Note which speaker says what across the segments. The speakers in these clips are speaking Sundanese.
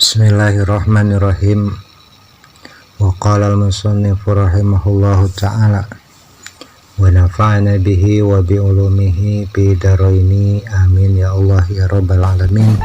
Speaker 1: Bismillahirrahmanirrahim. Wa qala al-musannif rahimahullahu ta'ala wa nafa'ana bihi wa bi ulumihi fi daraini, amin ya Allah ya rabbal alamin.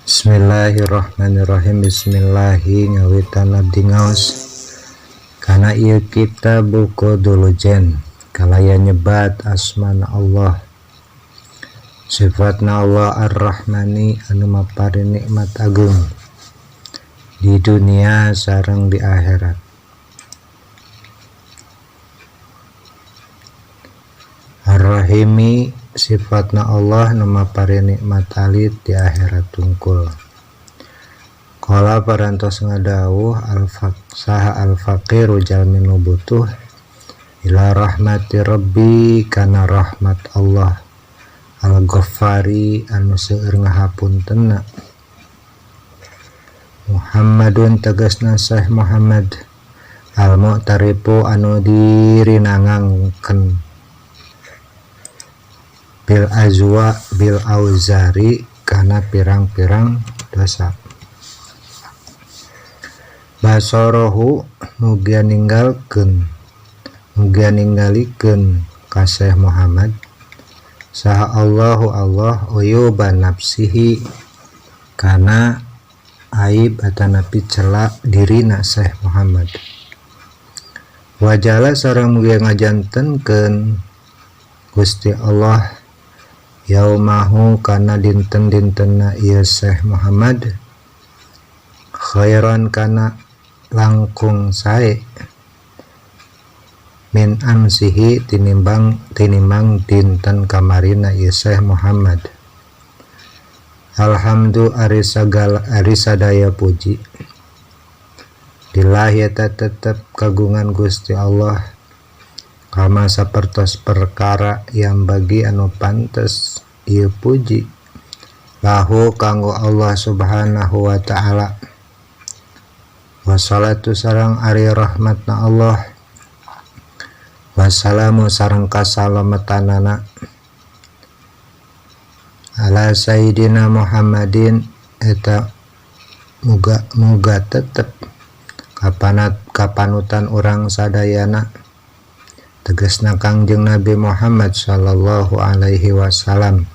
Speaker 1: Bismillahirrahmanirrahim. Bismillahi ngawitan abdi ngaos kana ieu kitab Uqudul Lujain kalayan nyebat asmana Allah, sifatna Allah Ar-Rahmani anu maparin nikmat agung di dunia sareng di akhirat, Ar-Rahimi sifatna Allah nu maparin nikmat alit di akhirat tungkul. Qala parantos ngadawuh saha al-faqiru jalmi nu butuh ila rahmati rabbi kana rahmat Allah al-Ghaffari anu seueur ngahapuntenna. Muhammadun tegasna Syekh Muhammad al-mu'tarifu anu dirinangangkeun bil azwa bil auzari kana pirang-pirang dosa. Basorohu mugia ninggalkeun mugia ningalikeun ka Syekh Muhammad saha Allahu Allah uyuban nafsihi kana aib atanapi cela dirina Syekh Muhammad. Wajala sareng mugia ngajantenkeun Gusti Allah yaumahu kana dinten-dintenna ieu Syekh Muhammad khairan kana langkung sae min amsihi tinimbang tinimbang dinten kamarina ieu Syekh Muhammad. Alhamdu ari sagala ari sadaya puji lillahi eta tetep kagungan Gusti Allah kama sapertos perkara yang bagi anu pantes ieu puji lahu kanggo Allah Subhanahu wa ta'ala. Wassalatu sareng ari rahmatna Allah wassalamu sareng kasalametanana ala Sayyidina Muhammadin eta muga muga tetep kapanat kapanutan urang sadayana tegasna Kangjeng Nabi Muhammad sallallahu alaihi wasallam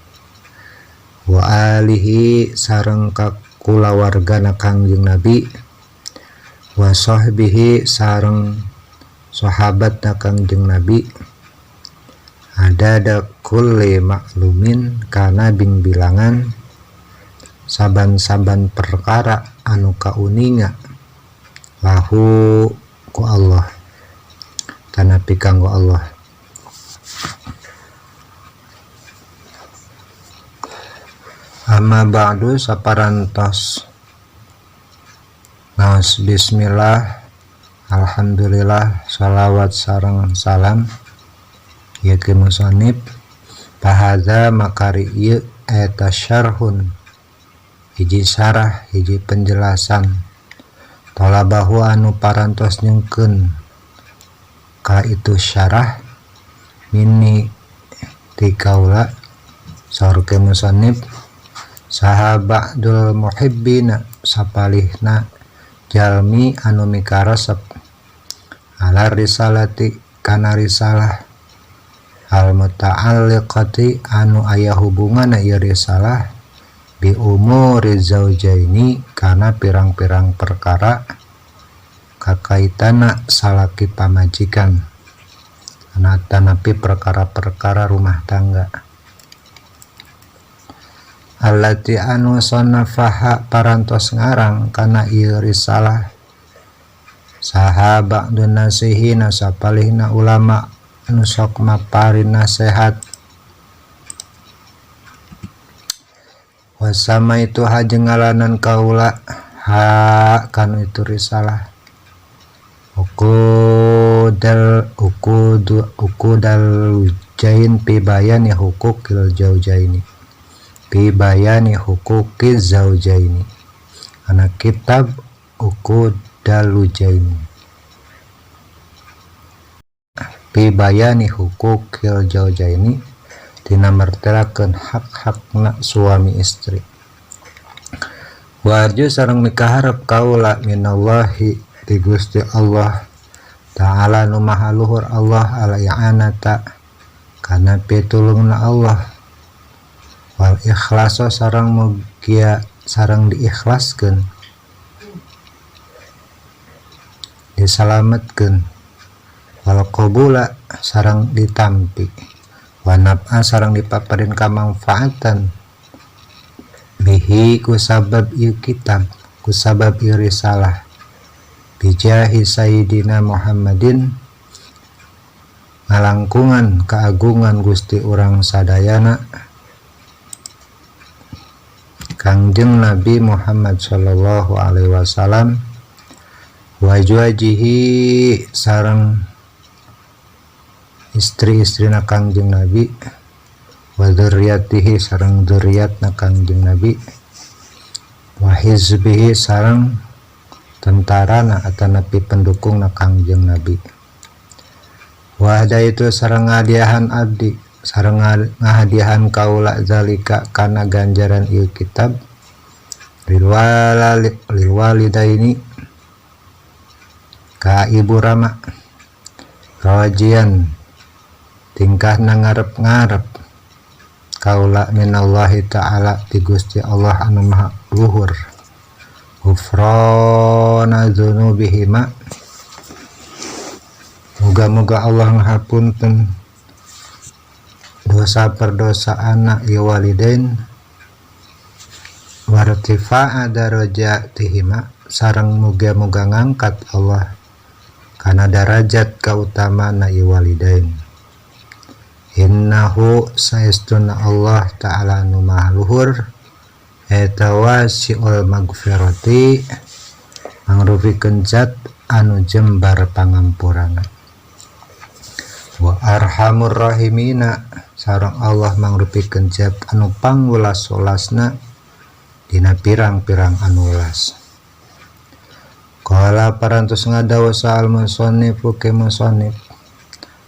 Speaker 1: wa alihi sareng kakulawargana Kangjeng Nabi wa sahbihi sareng sahabat na Kangjeng Nabi adada kulli maklumin kana bing bilangan saban-saban perkara anu kauninga lahu ku Allah tanapi kanggo Allah. Amma ba'du saparantos ngaos bismillah alhamdulillah shalawat sareng salam ieu ki musannif fahadza makari ieu eta syarhun hiji syarah hiji penjelasan talabahu anu parantos nyungkeun ka itu syarah mini ti kaula saur ke musannif saha ba'dul muhibbina sapalihna jalmi anu mikaresep ala risalati kana risalah al muta'alliqati anu aya hubunganna ieu risalah bi umuri zaujaini kana pirang-pirang perkara kakaitana salaki pamajikan tanapi perkara-perkara rumah tangga allati anu sanafaha parantos ngarang kana ieu risalah saha ba'dun nasihina sapalihna ulama anu sok maparin nasehat wasama itu hajeng ngalanan kaula ha kanu itu risalah uqudal uqudu uqudal jain fi bayani huquqil zaujaini fi bayani huquqiz zaujaini ana kitab uqudal lujaini fi bayani huquqil zaujaini dina mertelakeun hak-hakna suami istri. Wa arju sareng mikaharep kaula minallahi ti Gusti Allah Ta'ala nu maha luhur Allah al i'anata kana pitulungna Allah wal ikhlasa sareng mugia sareng diikhlaskeun disalametkeun wal qabula sareng ditampi wa naf'a sareng dipaparin kamangfaatan bihi ku sabab ieu kitab ku sabab ieu risalah bijahi Sayyidina Muhammadin ngalangkungan keagungan Gusti urang sadayana Kangjeng Nabi Muhammad sallallahu alaihi wasallam wajwajihi sareng istri-istrina Kangjeng Nabi wa dzurriyyatihi sareng dzurriyyatna Kangjeng Nabi wa hizbihi sareng tentarana atanapi pendukungna Kangjeng Nabi. Wahda itu sareng ngadiahan abdi sareng ngahadiahan kaula zalika kana ganjaran ieu kitab lil walidaini ka ibu rama rajian tingkahna ngarep-ngarep kaula minallahi ta'ala ti Gusti Allah anu maha luhur ghufrana dzunubihima muga-muga Allah ngahapunten dosa perdosaanna ieu walidain wartifa'a darajatihima sareng muga-muga ngangkat Allah kana darajat kautamana ieu walidain. Innahu saestuna Allah ta'ala nu maha luhur eta wasi'ul magfirati mangrupikeun zat anu jembar pangampurana wa arhamur rahimina sareng Allah mangrupikeun zat anu pangwelas-welasna dina pirang-pirang anu welas. Qala parantos ngadawu sa'al musannifu ke musannif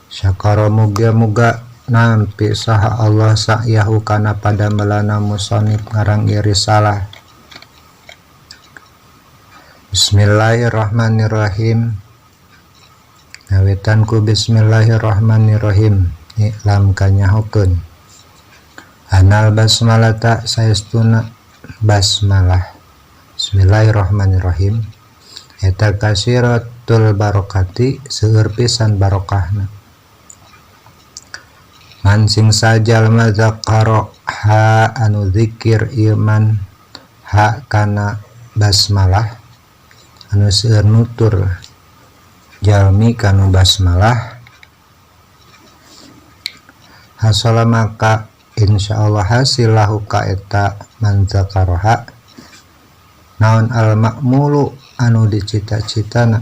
Speaker 1: syakara muga-muga nampi saha Allah sa'yahu kana padamelana musannif ngarang ieu risalah. Bismillahirrahmanirrahim. Ngawitan ku bismillahirrahmanirrahim iklam kanyahokeun anal basmalata saestuna basmalah. Bismillahirrahmanirrahim eta kasiratul barokati seueur pisan barokahna. Man sing sajalma zakara ha anu zikir ieu man ha kana basmalah anu seueur nutur jalmi kanu basmalah hasala maka insyaallah hasilahu ka eta man zakaraha naon al ma'mulu anu dicita-citana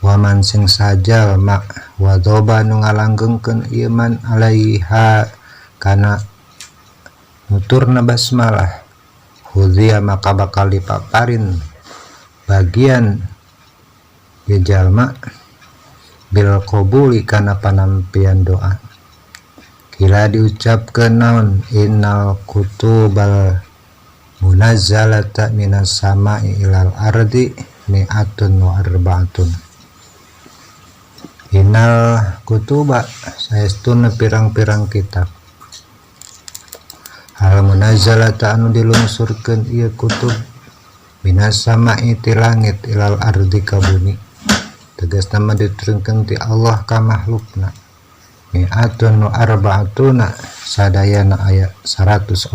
Speaker 1: wa man sing sajalma wadhoba nu ngalanggengkeun ieu man alaiha kana nuturna basmalah hudhiya maka bakal dipaparin bagian ieu jalma bil qabuli kana panampian doa. Kila diucapkeun naon innal kutubal munazzalata minas sama'i ilal ardi mi'atun wa arba'atun. Innal kutuba saestuna pirang-pirang kitab hal munazzalata anu dilungsurkeun ieu kutub minas sama'i ti langit ilal ardi ka bumi tegasna mah diturunkeun ti Allah ka makhlukna mi'atun wa arba'atuna sadayana aya 104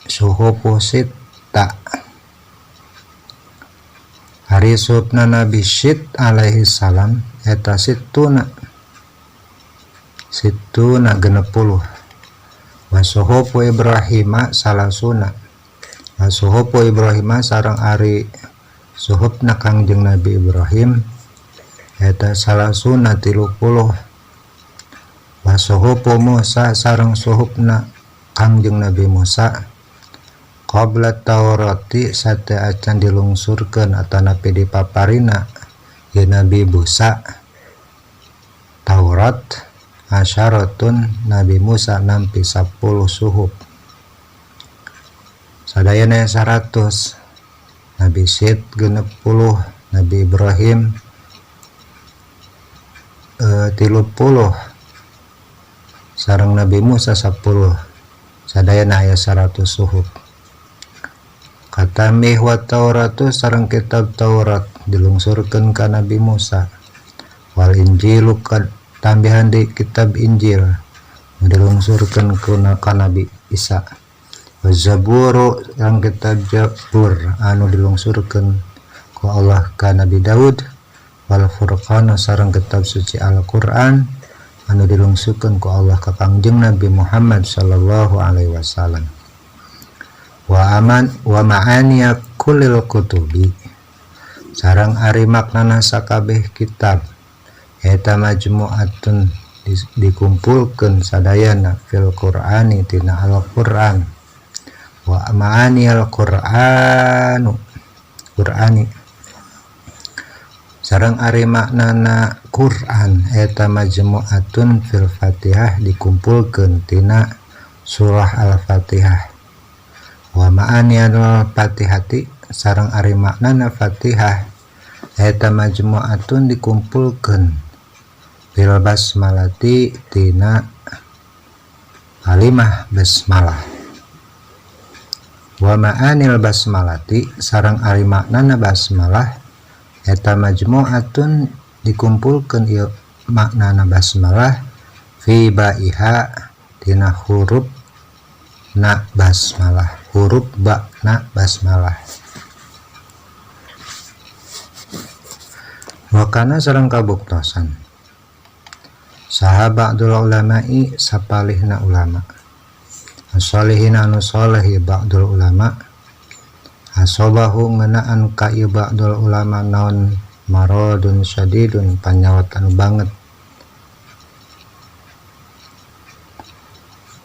Speaker 1: suhufu sitta hari suhufna Nabi Syit alaihi salam eta situna 60 wa suhufu Ibrahima salasuna wa suhufu Ibrahima sareng ari suhufna Kangjeng Nabi Ibrahim eta salasuna 30 wa suhufu Musa sareng suhufna Kangjeng Nabi Musa qabla Taurati sate acan dilungsurkeun atanapi dipaparina ieu Nabi Musa Taurat asyaratun Nabi Musa nampi 10 suhuf. Sadayana 100. Nabi Syith 60, Nabi Ibrahim 30, sareng Nabi Musa 10. Sadayana aya 100 suhuf. Katamih wa Tauratu sareng kitab Taurat dilungsurkeun ka Nabi Musa. Wal Injilu tambihan di kitab Injil nu dilungsurkeun ka Nabi Isa. Wa Zaburu sareng kitab Zabur anu dilungsurkeun ku Allah ka Nabi Daud. Wal Furqan sareng kitab suci Al-Qur'an anu dilungsurkeun ku Allah ka Kangjeng Nabi Muhammad sallallahu alaihi wasallam. Wa aman wa ma'aniya kullil kutubi sareng ari maknana sakabeh kitab eta majmu'atun dikumpulkeun sadayana fil Qur'ani tina Al-Qur'an. Wa ma'aniyal Qur'anu Qur'ani sareng ari maknana Qur'an eta majmu'atun fil Fatihah dikumpulkeun tina surah Al-Fatihah. Wa ma'aniyal Fatihati sareng ari maknana Fatihah eta majmu'atun dikumpulkeun fil basmalati tina kalimah basmalah. Wa ma'anil basmalati sareng ari maknana basmalah eta majmu'atun dikumpulkeun ieu maknana basmalah fi ba'iha tina huruf na basmalah, huruf ba na basmalah. Wa kana sareng kabuktosan saha ba'dul ulama'i sapalihna ulama as-solihin anu soleh ba'dul ulama asobahu ngeunaan ka ieu ba'dul ulama naon maradun syadidun panyawat anu banget.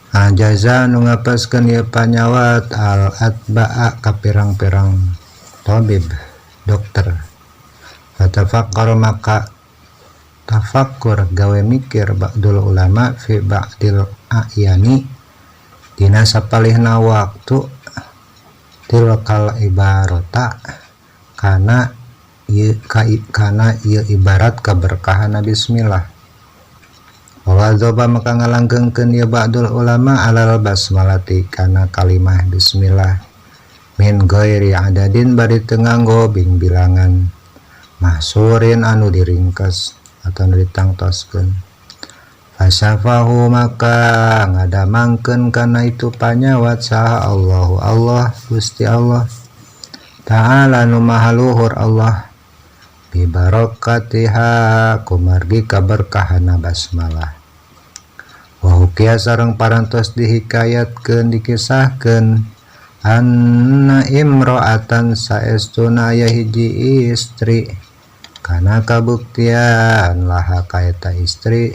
Speaker 1: Ajaza nu ngapaskeun ieu panyawat al atba'a ka pirang-pirang tabib dokter. Fatafakkar maka tafakkur gawe mikir ba'dul ulama fi ba'dil a'yani dina sapalihna waktu tilkal ibarata kana ieu kana ieu ibarat kaberkahan bismillah. Wa dzaba maka ngalanggengkeun ieu ba'dul ulama alal basmalati kana kalimah bismillah min ghairi adadin bari teu nganggo bing bilangan mahsurin anu diringkes atau anu ditangtoskeun. Fasafahu maka ngadamangkeun kana itu panyawat saha Allahu Allah Gusti Allah Ta'ala nu maha luhur Allah bi barakatiha kumargi kaberkahana basmalah. Wa hukiya sareng parantos dihikayatkeun dikisahkeun anna imra'atan saestuna aya hiji istri kana kabuktian laha kaeta istri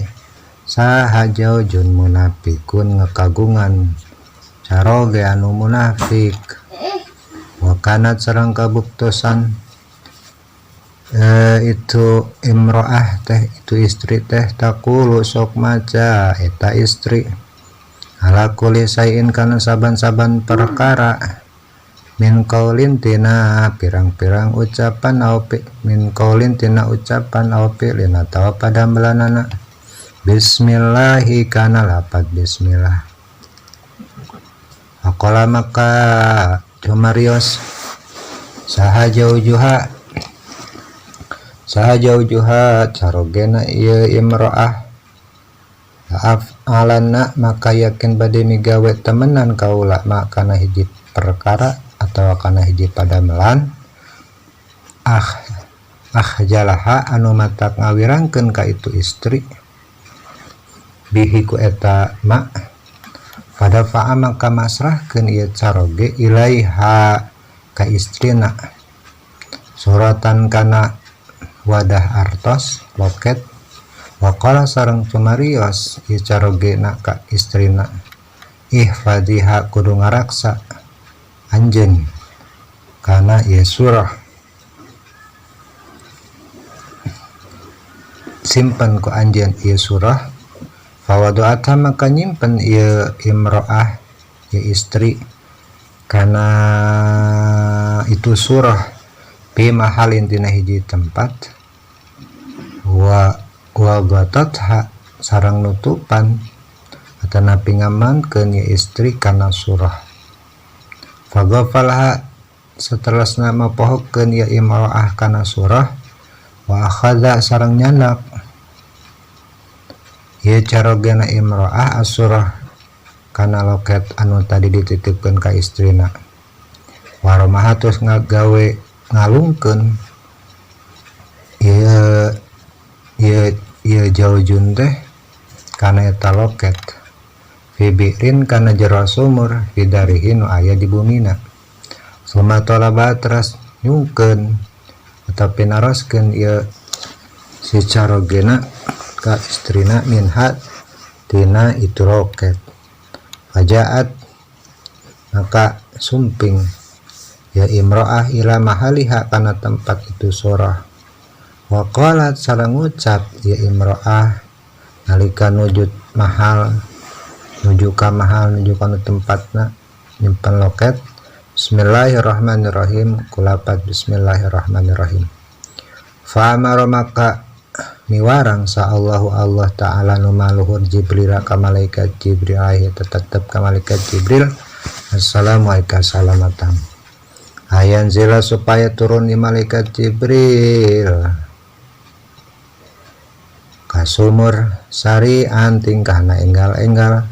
Speaker 1: saha jaujun munafikun ngekagungan caroge anu munafik. Wa kanat sareng kabuktosan itu imro'ah teh itu istri teh taqulu sok maca eta istri ala kulli syai'in kana saban-saban perkara min qaulin tina pirang-pirang ucapan au min qaulin tina ucapan au fi'lin atawa padamelanana bismillahi kana lapat bismillah. Faqala maka cumarios saha jaujuha saha jaujuha carogena ieu imro'ah af'alanna maka yakin bade migawe temenan kaula makana hiji perkara atawa kana hiji padamelan ah jalaha anu matak ngawirangkeun ka itu istri bihi ku eta ma fadafa'a maka masrahkeun ieu caroge ilaiha ka istrina suratan kana wadah artos loket. Waqala sareng cumarios ieu carogena ka istrina ihfadhiha kudu ngaraksa anjeun kana ieu surah simpen ku anjeun ieu surah. Fawadu'atha maka nyimpen ieu imro'ah ieu istri Kana itu surah fi mahalin tina hiji tempat wa wa ghatatha sareng nutupan atanapi ngamankeun ieu istri kana surah. Faghafalha saterasna mapohokeun ieu imro'ah kana surah wa akhadha sareng nyandak ieu carogena imro'ah as-surah kana loket anu tadi dititipkeun ka istrina. Waromaha terus ngagawe ngalungkeun ieu ieu ieu jaujun teh kana eta loket fi bi'rin kana jero sumur fidarihi nu aya di bumina. Summa talaba teras nyungkeun atawa naroskeun ieu si carogena ka istrina minha tina itu loket. Fajaat maka sumping ya imro'ah ila mahaliha kana tempat itu surah. Wa qalat sareng ngucap ya imro'ah nalika nuju mahal nuju ka mahal nuju kana tempatna nyimpen loket. Bismillahirrahmanirrahim kulapat bismillahirrahmanirrahim. Fa amara maka miwarang sa Allahu Allah Ta'ala nu maluhur Jibril ka malaikat Jibril alaihi tetep ka malaikat Jibril assalamualaikum salamatan ayan zila supaya turun di malaikat Jibril ka sumur sarian tingkahna enggal-enggal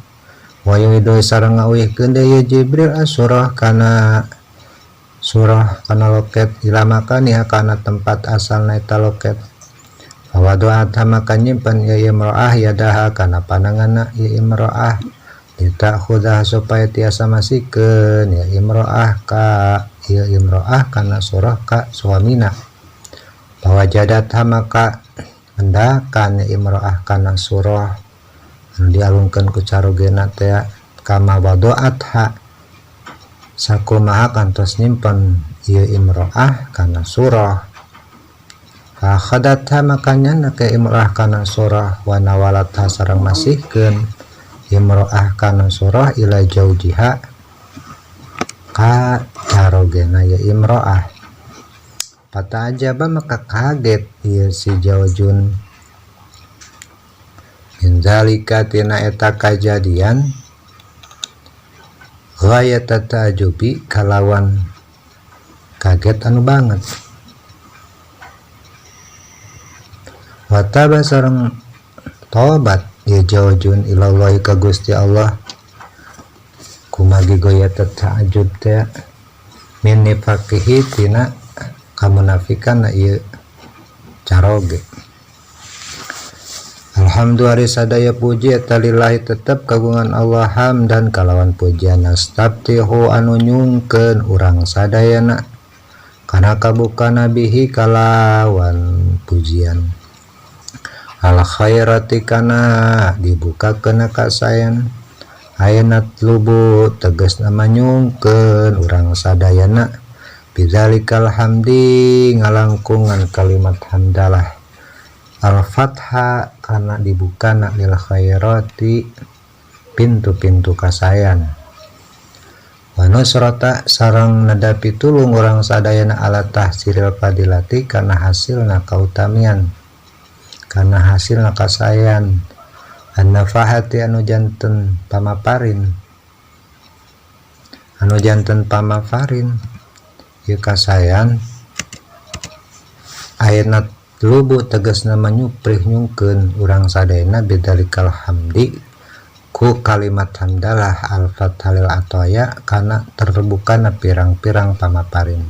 Speaker 1: wa yuidu sareng ngawihkeun deui Jibril as-surah kana surah kana loket ila makaniha kana tempat asalna eta loket. Fawadu'at maka nyimpen ieu imro'ah yadaha kana pananganna ieu imro'ah litakhudha supaya tiasa masikeun ieu imro'ah ka ieu imro'ah kana surah ka suamina. Fawajadat maka mendakan ieu imro'ah kana surah anu dialungkeun ku carogena teh kama wadu'atha sakumaha kantos nyimpen ieu imro'ah kana surah. Fakhadatha makanya ke imro'ah kana surah wa nawalatha sareng masihkeun imro'ah kana surah ila jaujiha ka carogena ya imro'ah. Fata ajaba maka kaget ieu si jaujun min zalika tina eta kajadian ghayata ta'ajubi kalawan kaget anu banget. Wataba sareng tobat ya jaujun ilallahi ka Gusti Allah kumagi goyata ta'ajub teh min nifaqihi tina kamunafikan na ieu caroge. Alhamdulillah sadaya puji eta lillahi tetep kagungan Allah hamdan kalawan pujian nastabtihu anu nyungkeun urang sadayana kana kabuka nabihi kalawan pujian al khairati kana dibuka kana kasayan ayanat lubu tegasna manyungkeun urang sadayana Bizalikal hamdi ngalangkungan kalimat hamdalah. Al-fatha kana dibukana lil khairati pintu-pintu kasayan. Wa nusrata sareng nadapi tulung urang sadayana ala tahsilil fadilati kana hasilna kautamian, kana hasilna kasayan. An-nafahati anu janten pamaparin, anu janten pamaparin ieu kasayan. Ayana lubu tegasna manyuprih nyungkeun urang sadayana bidalikal hamdi ku kalimat hamdalah al-fathalil atoya kana terbukana pirang-pirang pamaparin.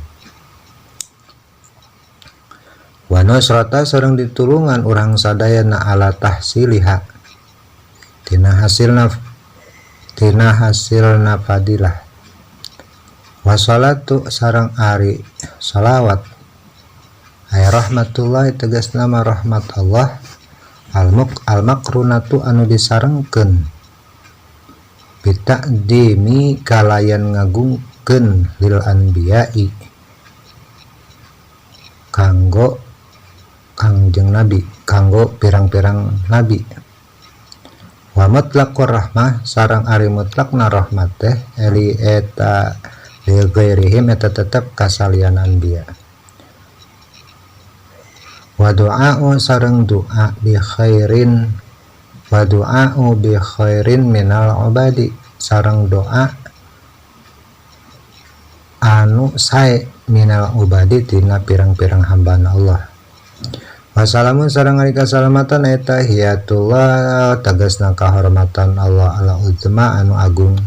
Speaker 1: Wa nusrata sareng ditulungan urang sadayana ala tahsiliha tina hasilna fadilah. Wassalatu sareng ari salawat ay rahmatullahi tegas nama rahmat Allah al-makrunatu anu disarengkeun bitaqdimi kalayan ngagungkeun lil anbiya'i kanggo kangjeng nabi, kanggo pirang-pirang nabi. Wa mutlaqur rahmah sareng ari mutlaqna rahmat teh eli eta Li ghairihim eta tetep ka salian anbiya. Wa du'a'u sareng du'a bi khairin wa du'a'u bi khairin minal ubadi sareng doa anu sae minal ubadi tina pirang-pirang hambana Allah. Wassalamun sareng ari kasalamatan eta hiyatullah tegasna kahormatan Allah ala uzma anu agung.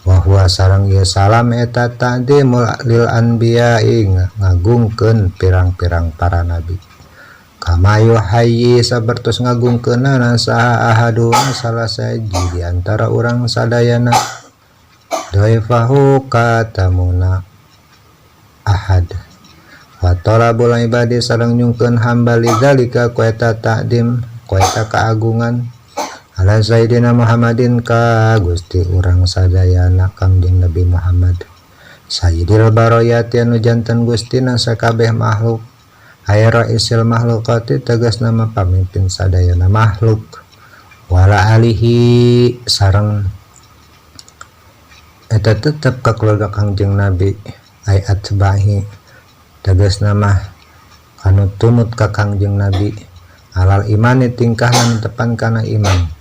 Speaker 1: Wa huwa sareng ieu salam eta ta'zimul lil anbiya'i ngagungkeun pirang-pirang para nabi. Kama yuhayyi sapertos ngagungkeunana saha ahaduna salah sahiji di antara urang sadayana dhaifahu ka tamuna ahad. Wa talabul ibadi sareng nyungkeun hamba lidzalika ku eta ta'zim ku eta keagungan ala sayyidina Muhammadin ka Gusti urang sadayana Kangjeng Nabi Muhammad sayyidil barayati anu janten gustina sakabeh makhluk ay raisil makhlukati tegasna mah pamimpin sadayana makhluk wala alihi sareng eta tetep ka keluarga Kangjeng Nabi ay atbahi tegasna mah anu tumut ka Kangjeng Nabi alal imani tingkahna tepan kana iman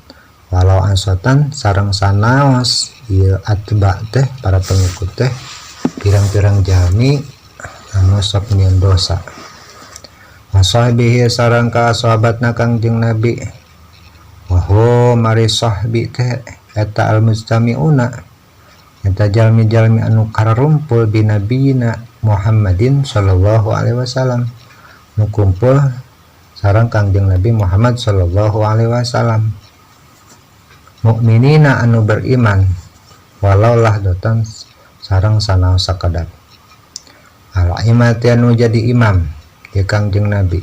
Speaker 1: walau asotan sareng sanaos ieu atba teh para pengikut teh pirang-pirang jalmi anu sok nyieun dosa wasahbihi sareng ka sahabatna Kangjeng Nabi wa hum ari sahbi teh eta al mujtamiuna eta jalmi-jalmi anu kararumpul binabiyina Muhammadin sallallahu alaihi wasallam nu kumpul sareng Kangjeng Nabi Muhammad sallallahu alaihi wasallam mukminina anu beriman walau lahdotan sareng sanaos sakedap al imati anu jadi imam di Kangjeng Nabi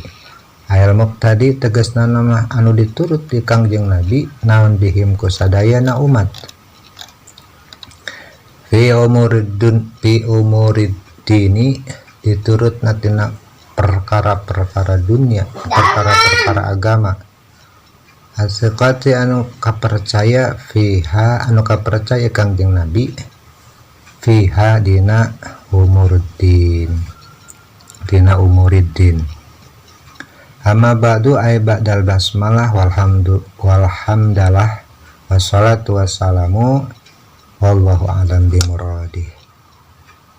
Speaker 1: ayal muqtadi tegasna mah anu diturut di Kangjeng Nabi naon bihim ku sadayana umat fi umuridun fi umuridini diturut natina perkara-perkara dunia perkara-perkara agama asiqati anu kapercaya fiha anu kapercaya Kangjeng Nabi fiha dina umuruddin dina umuriddin amma ba'du ay ba'dal basmalah walhamdu walhamdalah wassalatu wassalamu wallahu a'lam bimurad.